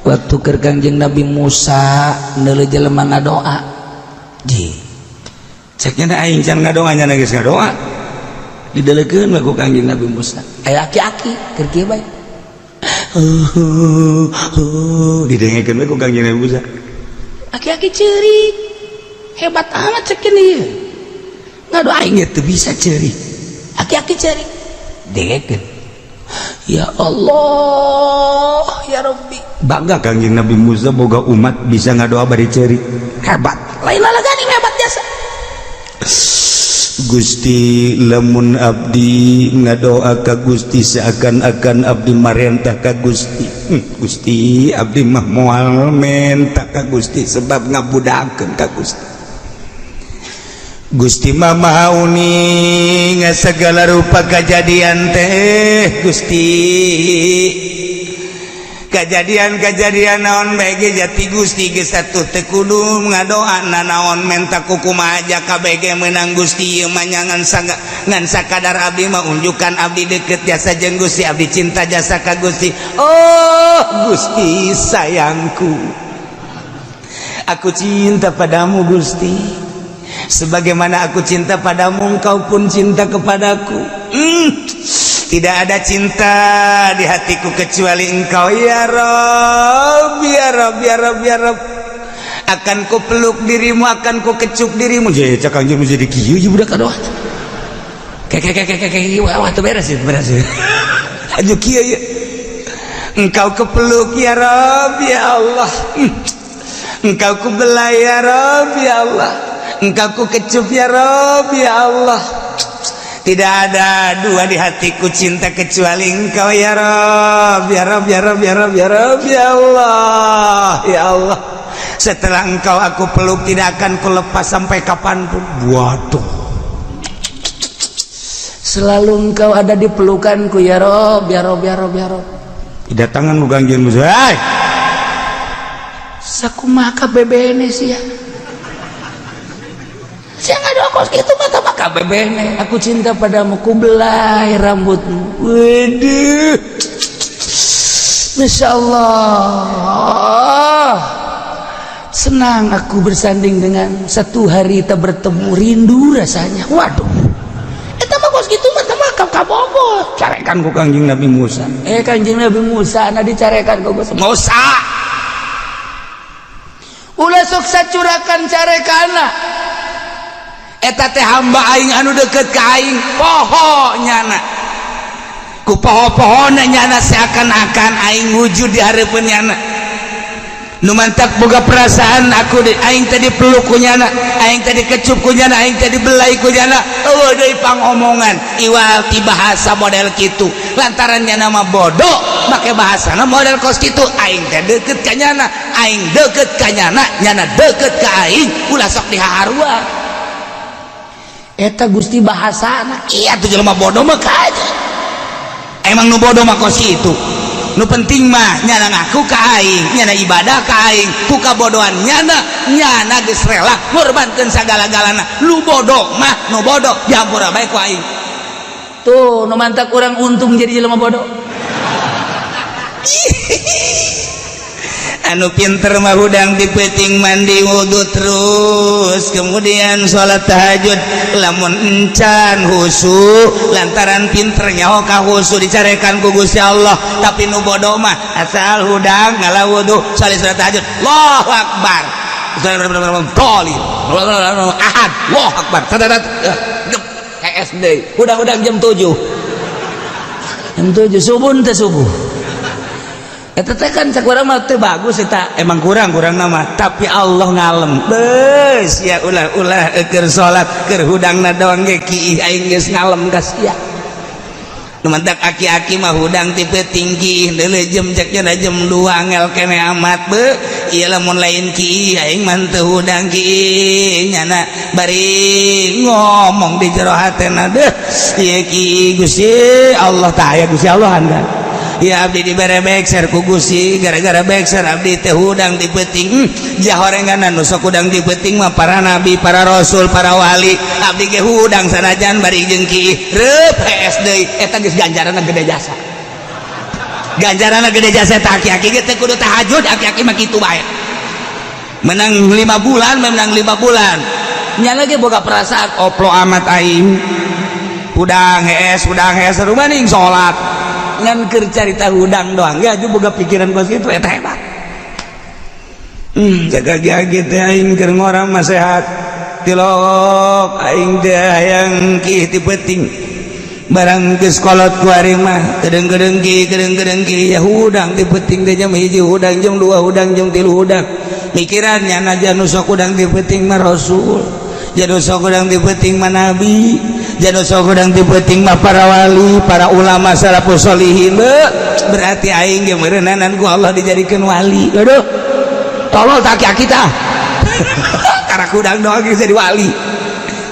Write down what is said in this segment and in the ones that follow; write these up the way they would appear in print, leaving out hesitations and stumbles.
Waktu keur Kangjeng Nabi Musa neuleu jelema ngadoa ji, ceknya aing can ngadoa, nya geus ngadoa. Didelekeun we ku Kangjeng Nabi Musa, aya aki-aki keur kieu bae, didengekeun we ku Kangjeng Nabi Musa. Aki-aki ceurik, hebat amat cek ieu ngadoa, aing teu bisa ceurik. Aki-aki ceurik, dengekeun, "Ya Allah, ya Rabbi." Bangga Kangjeng Nabi Musa boga umat bisa ngadoa bari ceurik, hebat. Lain lalagani, hebat jasa. Gusti, lamun abdi ngadoa ka Gusti seakan-akan abdi marentah ka Gusti. Gusti, abdi mah moal menta ka Gusti sebab ngabudakeun ka Gusti. Gusti mah Maha Uning segala rupa kejadian teh. Gusti, kejadian-kejadian naon bae jati Gusti geus atuh teu kudu ngadoa nanaon, menta kukumaha aja KBG menang. Gusti, ieu mah ngan ngan sakadar abdi mah unjukan abdi deket jasa jeung Gusti, abdi cinta jasa ka Gusti. Oh Gusti sayangku, aku cinta padamu Gusti. Sebagaimana aku cinta padamu, engkau pun cinta kepadaku. Tidak ada cinta di hatiku kecuali engkau, ya Rob, ya Rob, ya Rob, ya Rob. Akan ku peluk dirimu, akan ku kecup dirimu. Jadi cak anjing jadi kieu ieu budak aduh. Kayak kayak kayak kayak, wah, tuh beres ya, beres ya. Aja kieu ya. Engkau kepeluk, ya Rob, ya Allah. Engkau kubelai, ya Rob, ya Allah. Engkau ku kecup, ya Rob, ya Allah. Tidak ada dua di hatiku cinta kecuali engkau, ya Rob, ya Rob, ya Rob, ya Rob, ya Rob, ya Allah, ya Allah. Setelah engkau aku peluk, tidak akan kulepas sampai kapanpun. Waduh. Selalu engkau ada di pelukanku, ya Rob, ya Rob, ya Rob, ya Rob. Kedatangan ku Kangjeng Musa. Hai. Sakumaha KBBN sih ya? Saya nggak ada kos gitu mata maka KBBN. Aku cinta padamu, ku belai rambutmu. Waduh. Masya Allah. Senang aku bersanding dengan satu hari tak bertemu, rindu rasanya. Waduh. Eta mah kos gitu mah mah kabogo. Carekan ku Kangjeng Nabi Musa. Eh, Kanjeng Nabi Musa na dicarekan ku Gusti. Musa. Ulah sok sacurakan carekana. Eta teh hamba aing anu deket ka aing, poho nyana. Ku poho-pohona nyana seakan-akan aing wujud di hareupeun nyana. Nu mantak boga perasaan aku di, aing tadi peluk ku nyana, aing tadi kecup ku nyana, aing tadi belai ku nyana. Eueuh deui pangomongan iwal ti bahasa model kitu. Lantaran nyana mah bodoh, make bahasana model kos kitu. Aing teh deket ka nyana, aing deket ka nyana, nyana deket ka aing, ulah sok dihaharua. Eta Gusti bahasana. Iya tuh, jelema bodoh mah kaja. Emang nu bodoh mah kos kitu. Nu penting mah nyana ngaku ka aing, nyana ibadah ka aing, ku kabodohan nyana, nyana geus rela ngorbankeun sagala-galana. Lu bodoh mah nu bodoh dihampura bae ku aing. Tuh, nu mantak kurang untung jadi jelema bodoh. Anu pinter mah hudang di peuting mandi wudhu, terus kemudian sholat tahajud. Lamun encan husu, lantaran pinter nyaho ka husu, dicarekan ku Gusti Allah. Tapi nu bodoh mah asal hudang ngala wudhu, salat tahajud, Allahu akbar, Toli ahad, Allahu akbar, SD hudang-hudang jam 7, jam 7 subuh teh, subuh. Eta teh kan cek urang mah teu bagus eta. Emang kurang kurang nama, tapi Allah ngalem beus ya. Ulah ulah keur salat, keur hudangna doang ge kiih, aing geus ngalem ka sia. Nu mantak aki-aki mah hudang ti peuting kiih deuleu jam, cek nya jam 2 angel kene amat be. Ieu lamun lain kiih aing mah teu hudang kiih. Nyana bari ngomong di jero hatena, deuh ieu kiih Gusti Allah tah aya Gusti Allah kan ya. Abdi dibere bekser ku Gusti, gara-gara bekser abdi teh hudang di peuting. Jahorengan nu sok hudang di peuting mah para nabi, para rasul, para wali. Abdi ge hudang sanajan bari jeung kiih reup, hees deui. Eta geus ganjaranna gede jasa. Ganjaran gede jasa eta aki-aki ge teu kudu tahajud, aki-aki mah kitu bae. Menang 5 bulan, menang 5 bulan. Nya lagi boga perasaan oplo amat aing. Hudang hees, hudang hees maning salat. Ngan keur carita hudang doang ya boga pikiran kos kitu, eta hebat. Jaga aki teh aing keur ngora mah sehat. Tilok aing teh hayang ki ti peuting. Barang geus kolot ku ari mah kedeng-kedeng ki, kedeng-kedeng ki, ya hudang ti peuting teh jam 1 hudang, jam 2 hudang, jam 3 hudang. Mikirannya najan nu sok hudang ti peuting mah Rasul, nu sok hudang ti peuting mah Nabi, nu sok hudang ti peuting mah para wali, para ulama, salafus solihin. Berarti aing ge meureunanan ku Allah dijadikeun wali. Aduh, tolol tak aki tah, karak hudang doang geus jadi wali.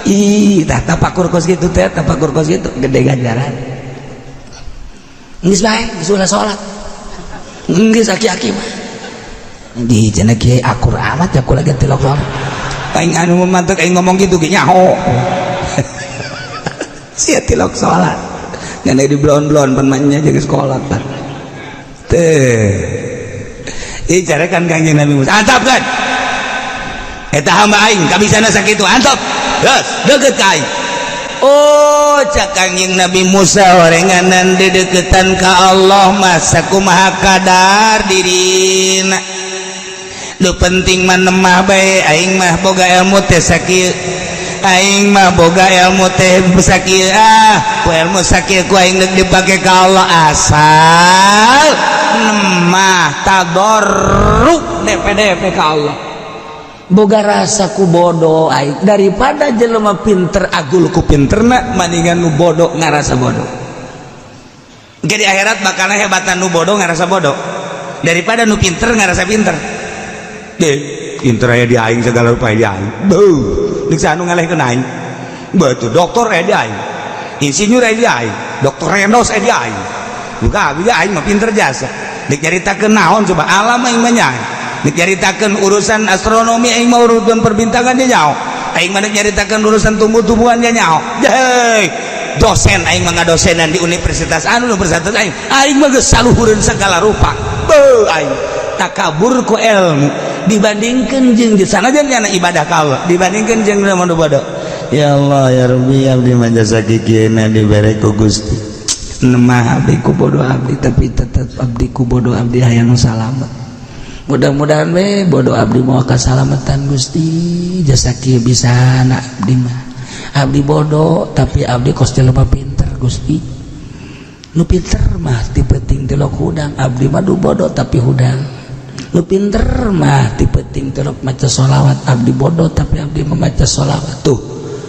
Ih, tah tapakur kos gitu teh, tapakur kos gitu gede ganjaran. Geus bae, geus ulah salat. Geus aki-aki mah. Di cenah kiai akur amat ya kula ge tilok salat. Aing anu mantek aing ngomong gitu ge nyaho. Sia tilok salat. Ngan di blon-blon pan mah jeung sekolah tah. Teh. Ih, carekan Kangjeng Nabi Musa. Antap kan? Eta hamba aing kabisana sakitu, antap. Geus, deket ka aing. Oh, cak Kangjeng Nabi Musa, orenganan dedeketan ka Allah mah sakumaha kadar dirina. Nu penting mah nemah bae, aing mah boga ilmu teh sakieu. Aing mah boga ilmu teh sakieu, ah, ku ilmu sakieu ku aing deuk dipake ka Allah, asal nemah tadarruk DPDP ka Allah. Boga rasa ku bodoh aing daripada jelema pinter agul ku pinterna, mendingan nu bodoh ngarasa bodoh. Jadi akhirat bakalna hebatan nu bodoh ngarasa bodoh daripada nu pinter ngarasa pinter. Deh, pinter aya di aing, segala rupa di aing. Beuh, deuk anu ngalehkeun aing. Betul, doktor aya di aing, insinyur aya di aing, doktor Rendos aya di aing. Buka abi aing mah pinter jasa. Dek nyaritakeun naon coba, alam aing mah nyaho. Dek nyaritakeun urusan astronomi, aing mah urusan perbintangan dia nyaho. Aing mah dek nyaritakeun urusan tumbuh-tumbuhan dia nyaho. Hei, dosen aing mah ngadosenan di universitas anu, universitas aing. Aing mah geus saluhureun segala rupa. Beuh, aing takabur ku ilmu dibandingkeun jeung di sana nyana ibadah ka Allah dibandingkeun jeung nu bodoh. Ya Allah ya Rabbi, abdi mah jasa kikieuna dibere ku Gusti. Nemah abdi ku bodoh abdi, tapi tetep abdi ku bodoh abdi hayang salamet. Mudah-mudahan we bodoh abdi mau kasalamatan Gusti, jasa kieu bisa anak abdi mah. Abdi bodoh tapi abdi kos jelema pinter Gusti. Nu pinter mah ti peuting tilok hudang, abdi mah du bodoh tapi hudang. Nu pinter mah ti peuting tilok maca sholawat, abdi bodoh tapi abdi membaca sholawat. Tuh,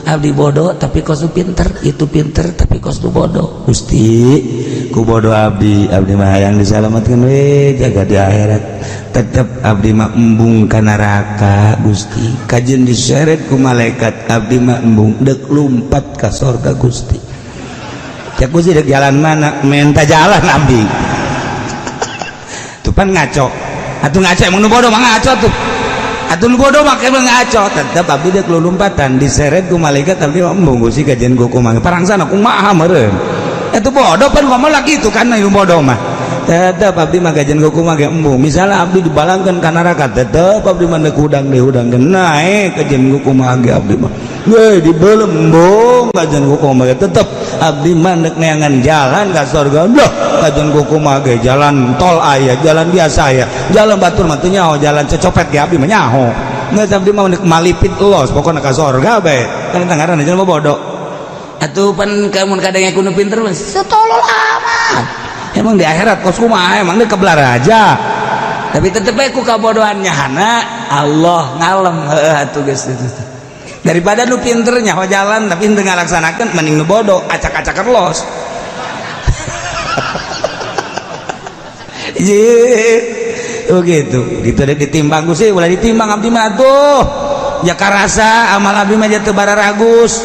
abdi bodoh tapi kos nu pinter, itu pinter tapi kos nu bodoh. Gusti, ku bodoh abdi, abdi mah hayang disalamatkeun we jaga di akhirat. Tetep abdi mah embung ka neraka Gusti. Kajeun diseret ku malaikat, abdi mah embung deuk lumpat ka sorga Gusti. Cek Gusti, dek jalan mana? Minta jalan abdi. Tuh pan ngaco. Atuh ngaco, emang nu bodoh mah ngaco tuh. Atuh nu bodoh mah emang ngaco. Tetep abdi dek lompatan diseret ku malaikat, abdi mah embung Gusti, kajeun ku kumaha. Parangsana kumaha meureun. Itu bodoh pan ngomong lagi itu kan nu bodoh mah. Tetep abdi mah kajeun ku kumaha ge embung. Misalnya abdi dibalangkeun ka neraka, tetep abdi mah deuk hudang deui hudang ge naek kajeun ku kumaha ge abdi mah. Weh, dibelem embung kajeun ku kumaha ge tetep abdi mah deuk neangan jalan ka surga. Loh, kajeun ku kumaha ge jalan tol aya, jalan biasa aya, jalan batur mah teu nyaho, jalan cecopet ge abdi mah nyaho. Geus abdi mah deuk malipit los pokona ka surga bae. Kan eta ngaranna jelema bodoh. Atuh pan kamun kadang ku nu pinter mah setolol amat. Emang di akhirat kos kumaha, emang deuk kebelar aja. Tapi tetep bae ku kabodohan nyahana Allah ngalem, heueuh atuh geus. Daripada nu pinter nyaho jalan tapi henteu ngalaksanakeun, mending nu bodoh acak-acakan los. Ye, begitu. Gitu dek ditimbang Gusti, ulah ditimbang abdi mah tuh. Ya karasa amal abdi mah teu bararagus.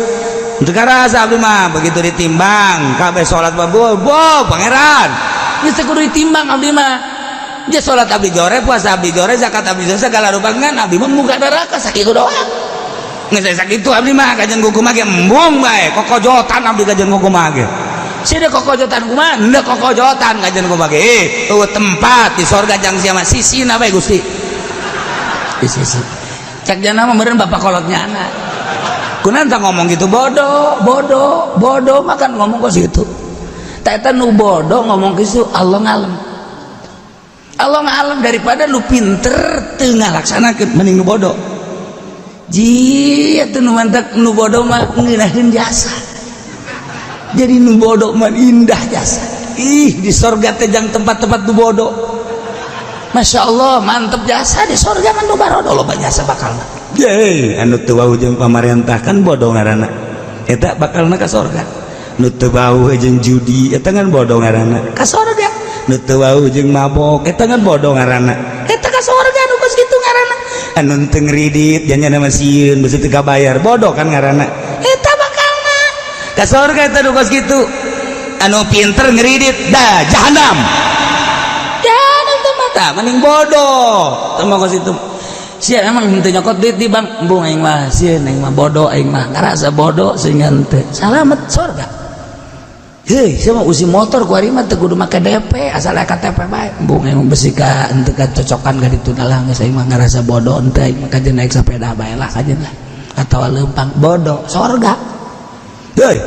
Teu karasa abdi mah begitu ditimbang kabeh salat mah bo pangeran. Geus teu kudu ditimbang abdi mah. Dia salat abdi jore, puasa abdi jore, zakat abdi jore, segala rupa ngan abdi mah muka neraka sakitu doang. Geus sakitu abdi mah kajeun kumaha ge embung bae, kokojotan abdi kajeun kumaha ge. Sia kokojotan kumaha? Henteu kokojotan kajian kumaha ge. Eueuh tempat di sorga jang sia mah sisina bae Gusti. Di sisi. Cak jana mah meureun bapak kolotnya anak. Kunaon tah ngomong gitu bodoh, bodoh, bodoh makan ngomong kos gitu. Tah eta nu bodoh ngomong kitu Allah ngalem. Allah ngalem daripada nu pinter teu ngalaksanakeun mending nu bodoh. Ji atuh nu mantak nu bodoh mah ngeunaheun jasa. Jadi nu bodoh mah indah jasa. Ih di sorga teh jang tempat-tempat nu bodoh. Masya Allah mantep jasa di sorga mah nu barodo loba jasa bakalna. Ye, anu teu wawuh jeung pamarentah kan bodoh ngaranna. Eta bakalna ka sorga. Nu teu wawuh jeung judi eta kan bodoh ngaranna. Ka sorga. Nu teu wawuh jeung mabok eta kan bodoh ngaranna. Eta ka sorga nu kos kitu ngaranna. Anu teu ngridit janjana mah sieun beusi teu kabayar bodoh kan ngaranna. Eta bakalna. Ka sorga eta nu kos kitu. Anu pinter ngridit dah jahanam. Jahanam teh mata mending bodoh. Teu mah kos itu. Sia emang henteu nyokot duit di bank, embung aing mah sieun aing mah bodoh aing mah ngarasa bodoh sehingga henteu. Salamet sorga. Hei, sia mah usi motor ku ari mah teu kudu make DP asal aya KTP bae. Embung aing mah besi ka henteu kacocokan ka ditu lah geus aing mah ngarasa bodoh henteu aing mah kajeun naik sepeda bae lah kajeun lah. Atawa leumpang bodoh sorga. Hei,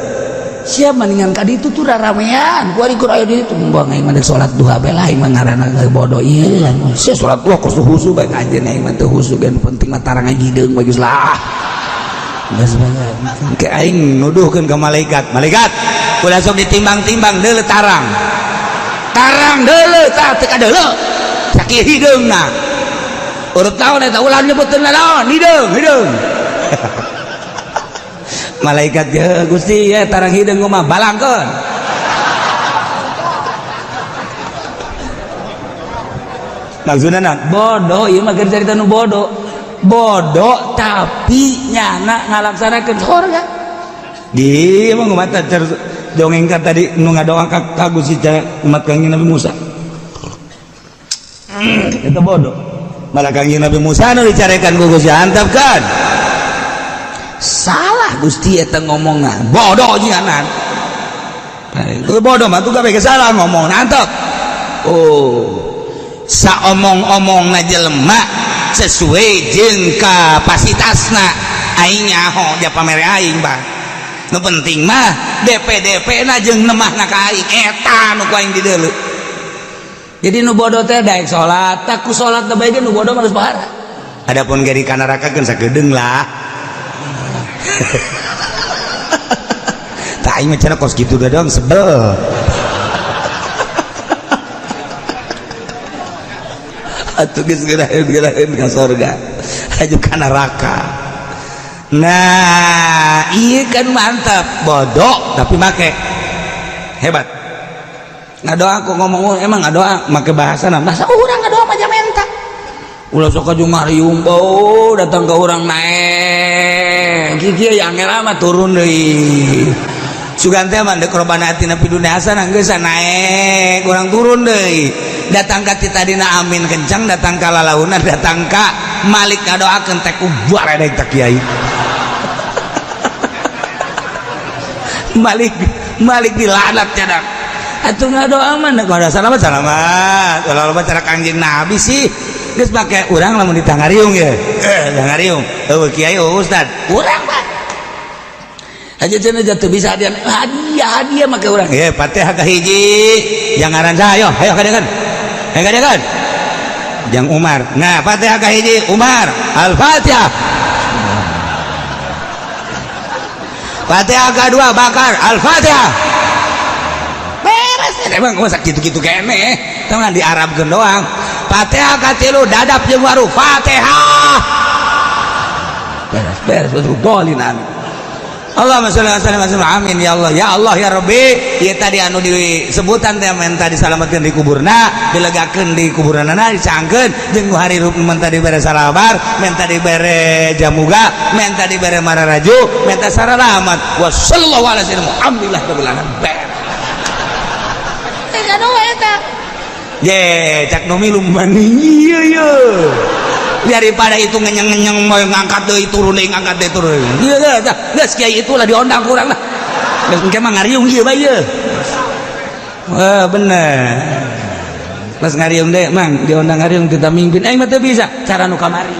sia mendingan ka ditu tuh raramean ku ari keur aya di ditu embung aing mah deuk salat duha bae lah aing mah ngaranna geus bodoh ieu. Sia salat duha kos husu bae kajeun aing mah teu husu ge nu penting mah tarang hideung bae geus lah. Geus bae. Ke aing nuduhkeun ka malaikat. Malaikat, ulah sok ditimbang-timbang deuleu tarang. Tarang deuleu tah teu kadeuleu. Sakieu hideungna. Urut naon eta ulah nyebutkeun naon hideung, hideung. Malaikat ya Gusti ya tarang hideung mah balangkeun. Maksudna naon? Bodoh ieu mah keur carita nu bodoh. Bodoh tapi nyana ngalaksanakeun sorga. Di emang mata dongeng ka tadi nu ngadoa ka Gusti umat Kangjeng Nabi Musa. Eta bodoh. Malah Kangjeng Nabi Musa nu dicarekan ku Gusti antap kan. Salah Gusti eta ngomongna. Bodoh jianan. Itu bodoh mah tuh kabeh salah ngomong antap. Oh. Saomong-omongna jelema sesuai jeung kapasitasna aing nyaho ja pamere aing bah. Nu penting mah DP-DP na jeung nemahna ka aing eta nu ku aing dideuleu. Jadi nu bodoh teh daek salat, tak ku salat teh bae nu bodoh mah geus pahara. Adapun ge di kanaraka keun sakedeung lah. Tah aing mah cenah kos kitu doang sebel. Atuh geus geuraheun-geuraheun ka sorga aju ka neraka. Nah, iya kan mantap, bodoh tapi make hebat. Ngadoa aku ngomong emang ngadoa make bahasa nah, bahasa urang ngadoa mah menta. Ulah sok aju ngariung bau datang ke urang naek. Kieu yang angel mah turun deui. Sugan teh mah deuk robana atina fid dunya hasanah geus naek, urang turun deui. Datang ka ti tadina amin kencang, datang ka lalaunan, datang ka Malik ngadoakeun teh ku baredeg ta kiai. Malik Malik dilaknat cadak. Atuh ngadoa mah deuk ada salamat salamat. Ulah loba cara Kangjeng Nabi sih. Geus make urang lamun ditangariung ye. Tangariung. Eueuh kiai eueuh ustad. Urang mah. Aja cenah jatuh bisa hadiah hadiah hadiah make urang. Ye Fatihah ka hiji. Jang ngaran saha ayo, ayo kadekan. Ayo kadekan. Jang Umar. Nah, Fatihah ka hiji Umar. Al-Fatihah. Fatihah kedua Bakar. Al-Fatihah. Beres emang masa kitu-kitu kene. Teu di Arabkeun doang. Fatihah katilu dadap jeung waru. Fatihah. Beres beres betul dolin amin. Allahumma sholli wa sallim wa amin ya Allah ya Allah ya Rabbi. Ieu tadi anu disebutan teh menta disalametkeun di kuburna, dilegakeun di kuburanana, dicangkeun jeung nu harirup menta dibere salabar, menta dibere jamuga, menta dibere mararaju, menta saralamat. Wa sallallahu alaihi wasallam. Alhamdulillah rabbil alamin. Teh ngadoa eta. Ye, cak nu milu maning ieu ye. Daripada itu ngenyeng-ngenyeng mau ngangkat deui turun deui ngangkat deui turun. Ieu geus kiai itulah diondang kurang lah. Geus engke mah ngariung ieu bae ieu. Eh, bener. Pas ngariung deh, Mang, diundang ngariung kita mimpin. Aing mah teu bisa cara nu kamari.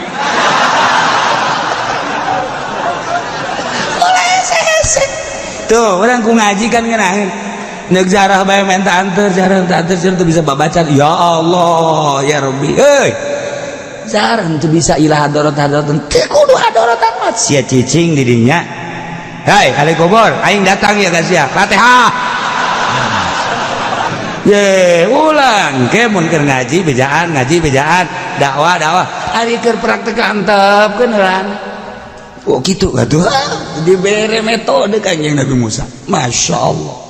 Tuh, orang ku ngaji kan ngenahin. Nek jarah bae minta anter, jarah minta anter, jarah teu bisa babaca. Ya Allah, ya Rabbi. Euy. Jarah teu bisa ilah hadorot hadorot. Teu kudu hadorot amat. Sia cicing di dinya. Hai, ahli kubur, aing datang ya guys ya. Fatihah. Ye, ulang ke mun keur ngaji bejaan, dakwah dakwah. Ari keur praktek antepkeun heula. Oh gitu atuh. Dibere metode Kanjeng Nabi Musa. Masya Allah.